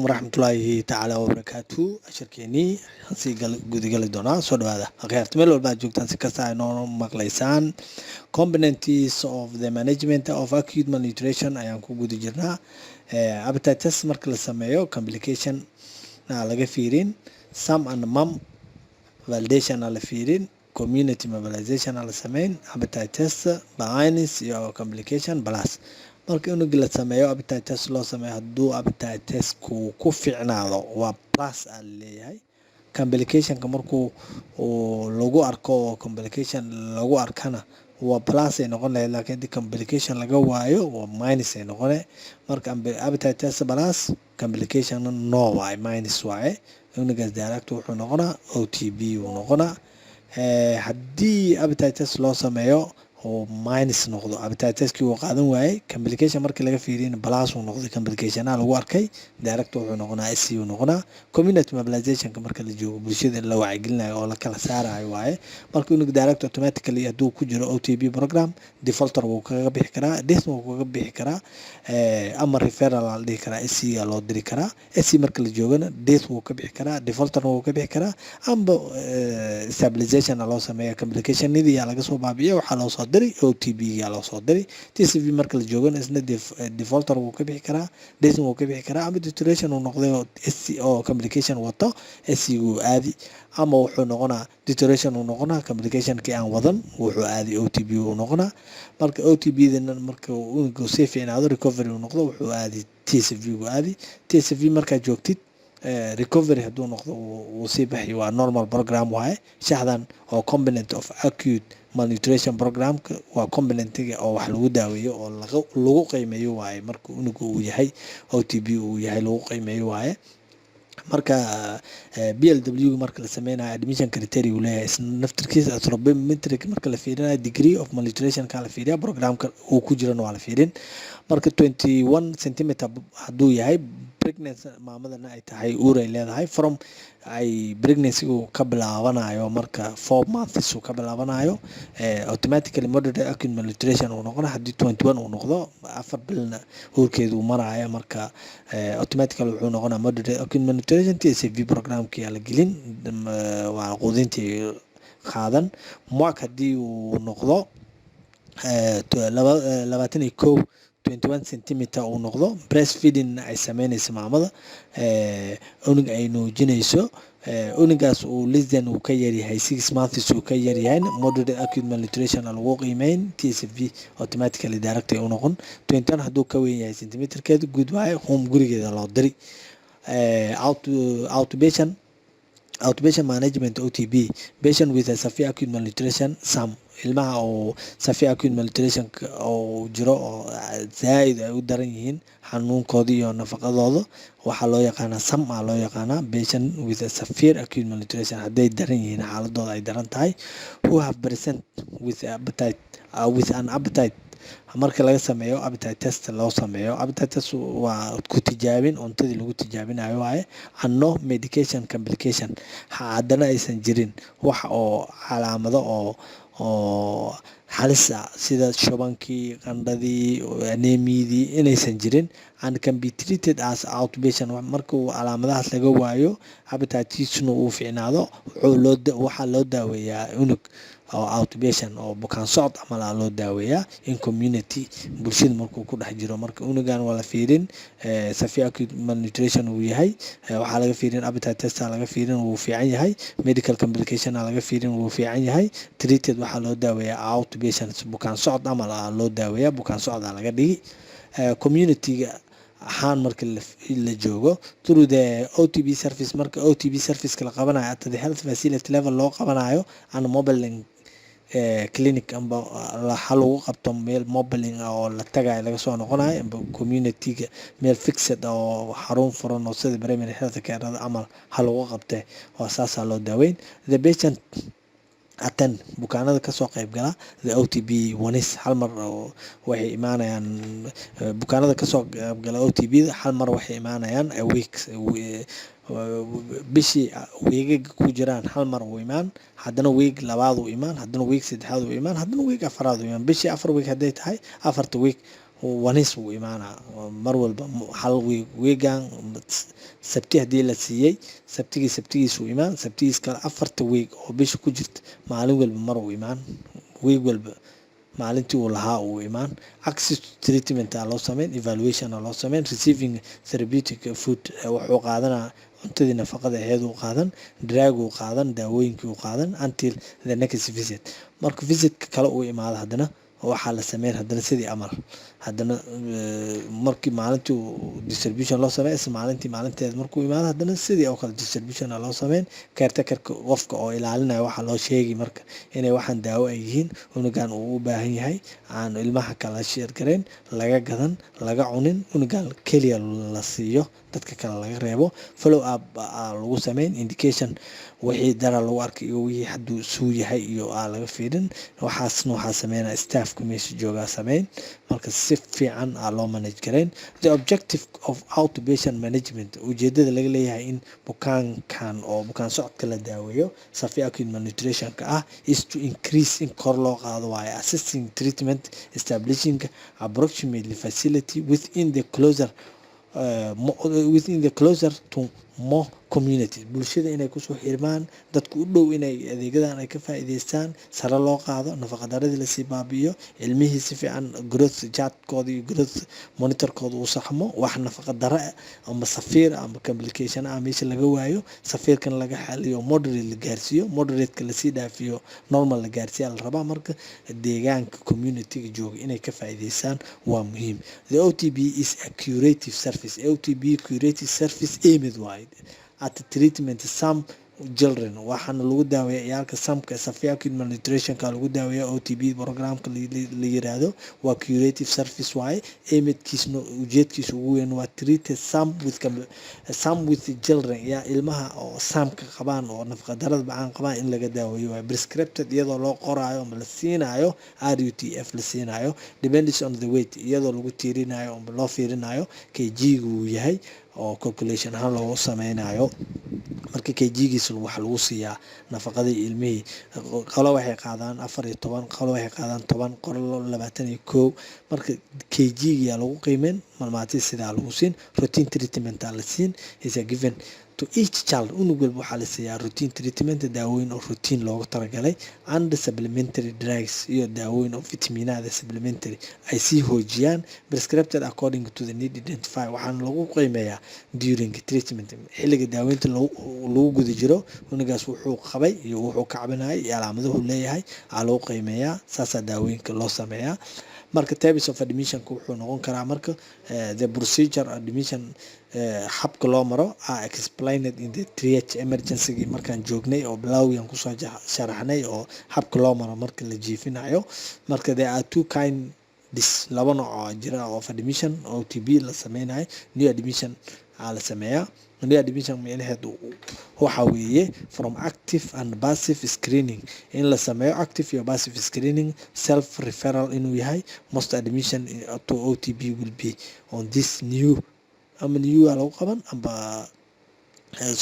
Waraxmatullaahi tacaala wabarakaatu. Casharkeenii sii gudagali doonaa. Soo dhawaada, akhyaarta, meel walba aad joogtaan, si kasta ay noo maqlaysaan. Components of the management of acute malnutrition ayaan ku guda jirnaa. Appetite test marka la sameeyo, complication laga fiirin, SAM and MAM validation la fiirin, community mobilization la sameyn, appetite test minus iyo complication plus. Marka unugi la sameeyo, appetite test loo sameeyo, hadduu appetite testku ku fiicnaado, waa plus aa laleeyahay. Complicationka markuu uu lagu arko oo complication lagu arkana, waa plus ay noqon lahayd, laakiin haddii complication laga waayo, waa minus ay noqone. Marka appetite test plus, complication no waaye, minus waaye. Unugaas direct wuxuu noqonaa OTP uu noqonaa. Haddii appetite test loo sameeyo oo minus noqdo, appetite testkii uu qaadan waayey, complication markii laga fiiriyana plus uu noqday, complicationaa lagu arkay, direct wuxuu noqonaa SC uu noqonaa. Community mobilizationka marka la joogo, bulshada la wacyigelinayo oo la kala saarayo waaye. Marka unug direct automatically hadduu ku jiro OTP program, defaulter wuu kaga bixi karaa, death wuu kaga bixi karaa, ama referral aa la dhihi karaa, SC aa loo diri karaa. SC marka la joogana, death wuu ka bixi karaa, defaulterna wuu ka bixi karaa, amba stabilization aa loo sameeya, complicationadii yaa laga soo baabi'iya, waxaa loo soo diray OTP yaa loo soo diray. TSV marka la joogana, isna defaulter wuu ka bixi karaa, death wuu ka bixi karaa, ama deterioration uu noqday oo SC oo complication wato, SC wuu aadi, ama wuxuu noqonaa deterioration uu noqonaa, complicationkii aan wadan, wuxuu aadi OTP uu noqonaa. Marka OTP dana marka unugu sii fiicnaado, recovery uu noqdo, wuxuu aadi TSV uu aadi. TSV markaad joogtid, recovery hadduu noqdo, wuu sii baxi, waa normal program waaye. Shaxdan oo component of acute malnutrition programka waa componentiga oo wax lagu daaweeyo oo lagu qiimeeyo waaye. Marka unuga uu yahay OTP uu yahay, lagu qiimeeyo waaye. Marka PLW marka la sameynayo, admission criteria uu leeyahay naftirkiisa. Anthropometric marka la fiirinayo, degree of malnutrition ka la fiiriya, programka uu ku jirana waa la fiirin. Marka 21 centimeter hadduu yahay, pregnancy maamadana ay tahay, uur ay leedahay, from ay pregnancy uu ka bilaabanayo, marka 4 months uu ka bilaabanayo, automatically moderate acute malnutrition uu noqona. Haddii 21 uu noqdo, 4 bilna uurkeedu uu maraayo, marka automatically wuxuu noqonaa moderate acute malnutrition. TSV programkii la gelin, waa quudintii qaadan. MUAC haddii uu noqdo 21, 21 centimeter uu noqdo, breastfeeding ay sameynayso maamada, unug ay nuujinayso, unugaas uu less than uu ka yaryahay 6 months uu ka yaryahay, moderate acute malnutrition lagu qiimeyn, TSV automatically direct ay u noqon. 21 hadduu ka weyn yahay centimeterkeedu, good waaye, home gurigeeda loo diri. Outpatient management OTP patient with a severe acute malnutrition, SAM, ilmaha oo severe acute malnutrition oo jiro oo zaaid ay u daran yihiin xanuunkooda iyo nafaqadooda, waxaa loo yaqaanaa SAM aa loo yaqaanaa. Patient with a severe acute malnutrition hadday daran yihiin, xaaladooda ay daran tahay, who have present with appetite with an appetite, marka laga sameeyo appetite test loo sameeyo. Appetite test waa ku tijaabin cuntadii lagu tijaabinayo waaye. And no medication complication, haddana aysan jirin wax oo calaamado oo halis ah, sida shubankii, qandhadii, anemiyadii inaysan jirin, and can be treated as outpatient. Marka uu calaamadahaas laga waayo, appetite-kiisuna uu fiicnaado, wuxuu loo waxaa loo daaweeyaa unug oo outpatient oo bukaan socod camal aa loo daaweeyaa in community, bulshada markuu ku dhex jiro. Marka unugan waa la fiirin, severe acute malnutrition uu yahay, waxaa laga fiirin appetite test aa laga fiirin, wuu fiican yahay, medical complication aa laga fiirin, wuu fiican yahay. Treated, waxaa loo daaweeyaa outpatient, bukaan socod camal aa loo daaweeyaa, bukaan socod aa laga dhigi. Community-ga ahaan marka la joogo, through the OTP service, marka OTP service la qabanayo at the health facility level loo qabanayo and mobile clinic, amba ha lagu qabto meel mobile oo la tagayo, laga soo noqonayo, amba community-ga meel fixed oo xarun furan oo sida primary health care camal ha lagu qabte, oo saasaa loo daaweyn. The patient attend, bukaanada kasoo qayb gala the OTP once, hal mar oo waxay imaanayaan. Bukaanada kasoo qayb gala OTP da hal mar waxay imaanayaan a week, bishii weegaga ku jiraan hal mar uu imaan, haddana week labaad uu imaan, haddana week saddexaad uu imaan, haddana week afaraad uu imaan. Bishii 4 week hadday tahay, afarta week Once wuu imaanaa mar walba hal week, weegan Sabti haddii la siiyey, Sabtigii Sabtigiis uu imaan, Sabtigiis kale, 4ta week oo bisha ku jirta maalin walba mar uu imaan, week walba maalintii uu lahaa uu imaan. Access to treatment aa loo sameyn, evaluation aa loo sameyn, receiving therapeutic food, wuxuu qaadanaa cuntadii nafaqada aheyd uu qaadan, drug uu qaadan, daawooyinkii uu qaadan until the next visit. Marka visitka kale uu imaado, haddana waxaa la sameyn haddana sidii amal, haddana markii maalintii uu distribution loo sameey, isla maalintii maalinteeda markuu imaado, haddana sidii oo kale distribution loo sameyn. Caretakerka, qofka oo ilaalinaya, waxaa loo sheegi marka inay waxaan daawo ay yihiin, cunugan uu u baahan yahay, aan ilmaha kala share gareyn, laga gadan, laga cunin, cunugan keliya la siiyo, dadka kale laga reebo. Follow up aa lagu sameyn, indication wixii dara lagu arkay iyo wixii hadduu suu yahay iyo aa laga fiirin. Waxaasna waxaa sameynaya staffka meesha joogaa sameyn. Marka si fiican aa loo manage gareyn. The objective of outpatient management, ujeedada laga leeyahay in bukaankan oo bukaan socodka la daaweeyo severe acute malnutritionka ah, is to increase, in kor loo qaado waaye, assisting treatment, establishing approximately facility within the closer to more community, bulshada inay kusoo xirmaan, dadku u dhow inay adeegyadan ay ka faa'iideystaan, sare loo qaado nafaqadaradii, lasii baabi'iyo, ilmihii si fiican growth chartkooda iyo growth monitorkooda uu saxmo, wax nafaqa dara ama severe ama complication ah meesha laga waayo, severekan laga xaliyo, moderate la gaarsiiyo, moderateka lasii dhaafiyo, normal la gaarsiiya la rabaa. Marka deegaanka communityga jooga inay ka faa'iideystaan waa muhiim. The OTP is a curative service. OTP curative service aimed waaye at treatment SAM children. Waxaana lagu daaweeya ciyaalka SAMka, severe acute malnutritionka lagu daaweeya. OTP programka la yiraahdo waa curative service waaye. Aimedkiisna, ujeedkiisa ugu weyn waa treated SAM with children, yaa ilmaha oo SAMka qabaan oo nafaqadarada bacaan qabaan in laga daaweeyo waaye. Prescripted, iyadoo loo qoraayo ama la siinayo RUTF la siinayo, depends on the weight, iyadoo lagu tiirinayo ama loo fiirinayo kg-ga uu yahay oo calculation ahaan loogu sameynayo. Marka kg-giisa waxaa lagu siiyaa nafaqadii ilmihii. Qolo waxay qaadaan 14, qolo waxay qaadaan 10, qolo 21. Marka kg-yaa lagu qiimeyn malmaati, sidaa lagu siin. Routine treatment aa la siin, is a given to each child. Unug walba waxaa la siiyaa routine treatment, daawooyin oo routine loogu talagalay, and supplementary drugs, iyo daawooyin oo vitaminada supplementary ay sii hoojiyaan, prescribed according to the need identify. Waxaana lagu qiimeeyaa during treatment, xilliga daaweynta lagu guda jiro, unugaas wuxuu qabay iyo wuxuu ka cabinayay iyo calaamaduhu leeyahay aa lagu qiimeeyaa. Saasaa daawooyinka loo sameeyaa. Marka types of admissionka wuxuu noqon karaa, marka the procedure admission, habka loo maro, are explained in the triage emergency markaan joognay oo bilawgian kusoo sharaxnay oo habka loo maro marka la jiifinayo. Marka there are two kind this, laba nooc oo jira of admission OTP la sameynayo. New admission aa la sameeyaa. New admission micnaheedu waxa weeye from active and passive screening, in la sameeyo active iyo passive screening, self referral inuu yahay. Most admission to OTP will be on this new, ama new aa lagu qaban amba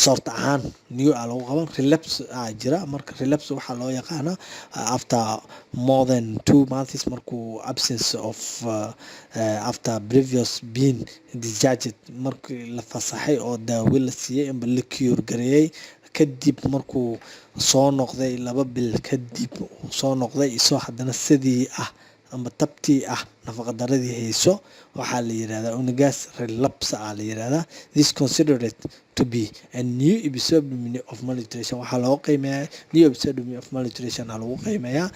sort ahaan new aa lagu qaban. Relapse aa jira. Marka relapse waxaa loo yaqaana after more than 2 months, markuu absence of after previous being discharged, markii la fasaxay oo daawo la siiyey amba la cure gareeyey kadib, markuu soo noqday 2 bil kadib uu soo noqday isoo haddana sidii ah amba tabtii ah nafaqa daradii hayso, waxaa la yirahdaa unugaas relapse aa la yirahdaa. This considered to be a new episode of malnutrition. Waxaa loo qiimeeyaa new episode of malnutrition aa lagu qiimeeyaa.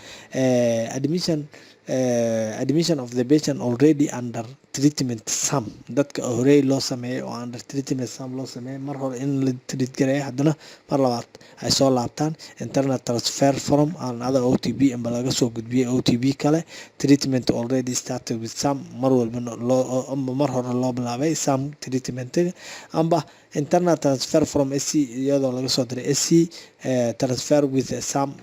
Admission of the patient already under treatment SAM, dadka horey loo sameeyay oo under treatment SAM loo sameeyay, mar hore in la treat gareeyo, haddana mar labaad ay soo laabtaan, internal transfer from another OTP, amba laga soo gudbiyay OTP kale, treatment already started with SAM, mar walba loo amba mar hore loo bilaabay SAM treatment, amba internal transfer from SC, iyadoo laga soo diray SC, transfer with SAM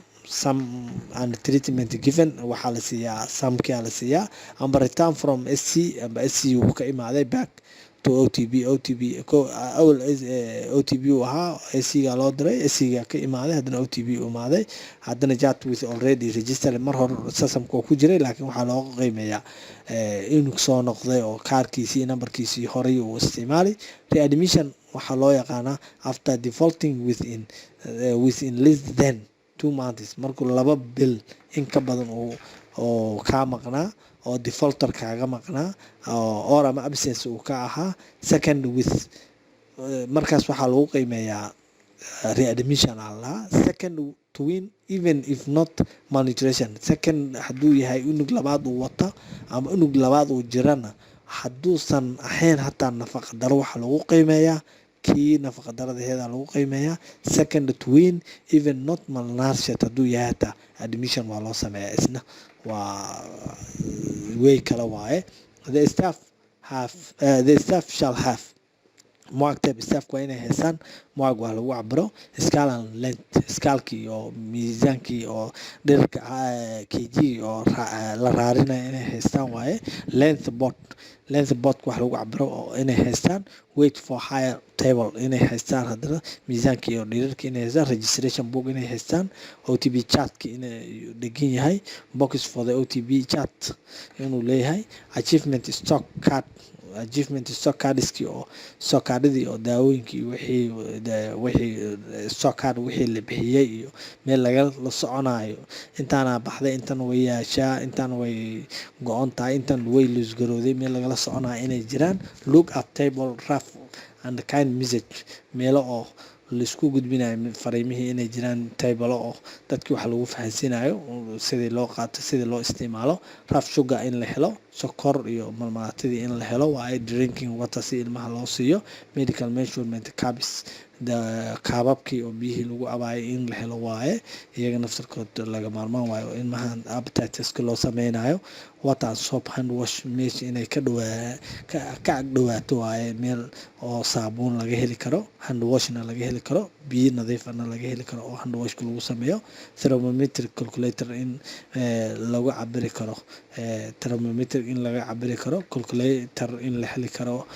and treatment given, waxaa la siiyaa SAMkia la siiyaa, amba return from SC, amba SC uu ka imaaday back To OTP. OTP awal OTP uu ahaa, ICU-ga loo diray, ICU-ga ka imaaday, haddana OTP u imaaday, haddana chart with already registered. Mar hore systemka oo ku jiray, laakiin waxaa looga qiimeeyaa inuu soo noqday oo kaarkiisii, numberkiisii horay uu isticmaalay. Readmission waxaa loo yaqaanaa after defaulting within less than 2 months, markuu 2 bil in ka badan uu oo kaa maqnaa oo defaulter kaaga maqnaa or ama absence uu ka ahaa. Second with markaas waxaa lagu qiimeeyaa readmission aa lahaa. Second twin, even if not malnutrition. Second hadduu yahay, unug labaad uu wata ama unug labaad uu jirana, hadduusan ahayn hataa nafaqa daro, waxaa lagu qiimeeyaa kii nafaqa daradaheeda lagu qiimeeyaa. Second twin, even not malnourished hadduu yahay, hataa admission waa loo sameeyaa, isna waa way kale waaye. The staff shall have MUAC tape. Staffku waa inay haystaan MUAC waa lagu cabiro, scale and length, scalekii iyo miisaankii oo dhererka kg oo la raarinayo inay haystaan waaye. Length board, length boardka wax lagu cabiro oo inay haystaan. Weight for hire table inay haystaan, haddana miisaanka iyo dhererka inay haystaan. Registration book inay haystaan. OTP chartka inay dhegan yahay, box for the OTP chart inuu leeyahay. Achievement stock card, achievement stock cardskii oo stock cardadii oo daawooyinkii, wixii stock card wixii la bixiyey iyo meel laga la soconayo, intaana baxday, intan way yaashaa, intan way go-on tahay, intan way loose garowday, meel lagala soconayo inay jiraan. Look up table, rough and kind message, meelo oo laisku gudbinayo fariimihii inay jiraan, table oo dadkii wax lagu fahansiinayo sidii loo qaato, sidii loo isticmaalo. Rough sugar in la helo, sokor iyo malmalaatadii in la helo waaye. Drinking water si ilmaha loo siiyo. Medical measurement cups, kaababkii oo biyihii lagu cabaayay in la helo waaye, iyaga naftarkood laga maarmaan waayo oo ilmahan appetite loo sameynayo. Water and soap, hand wash, meesha inay ka dhawaa ka ag dhawaato waaye, meel oo saabuun laga heli karo, hand washna laga heli karo, biyo nadiifana laga heli karo oo hand washka lagu sameeyo. Thermometer, calculator in lagu cabiri karo, thermometer in laga cabiri karo, calculator in la heli karo,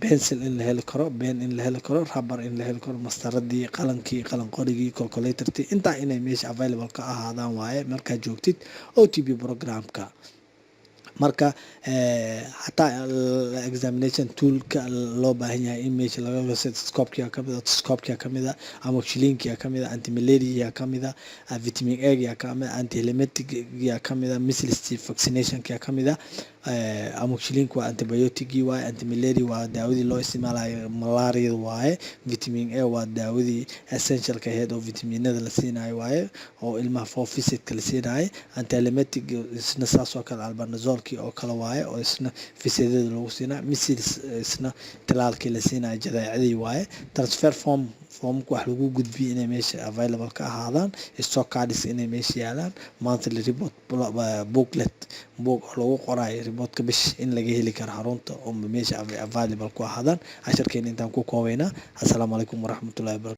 pencil in la heli karo, pen in la heli karo, rubber in la heli karo, mastaradii, qalankii, qalan qorigii, calculatortii, intaa inay meesha available ka ahaadaan waaye markaad joogtid OTP programka. Marka xataa examination toolka loo baahan yahay in meesha laga stethoscope kamid a, otoscope kamid a, amoxicillinka kamid a, antimalaria kamid a, vitamin A ya kamid a, anthelmintic ya kamid a, measles vaccinationka kamid a. Amoxicillinka waa antibiotic waaye, antimalaria waa daawadii loo isticmaalayo malaria waaye, vitamin A waa daawadii essentialka ahayd oo vitaminada la siinayo waaye oo ilmaha for visitka la siinayo. Anthelmintic isna saas oo kale, albendazolekii oo kale waaye oo isna visitada lagu siinayo. Measles isna talaalkii la siinayo jadeecadii waaye. Transfer form, foomka wax lagu gudbiyo inay meesha available ka ahaadaan. Stock cards inay meesha yaalaan. Monthly report booklet, book lagu qorayo reportka bish in laga heli karo xarunta oo meesha available ku ahaadaan. Casharkeena intaan ku koobaynaa. Assalaamu calaykum waraxmatullahi wabarakatu.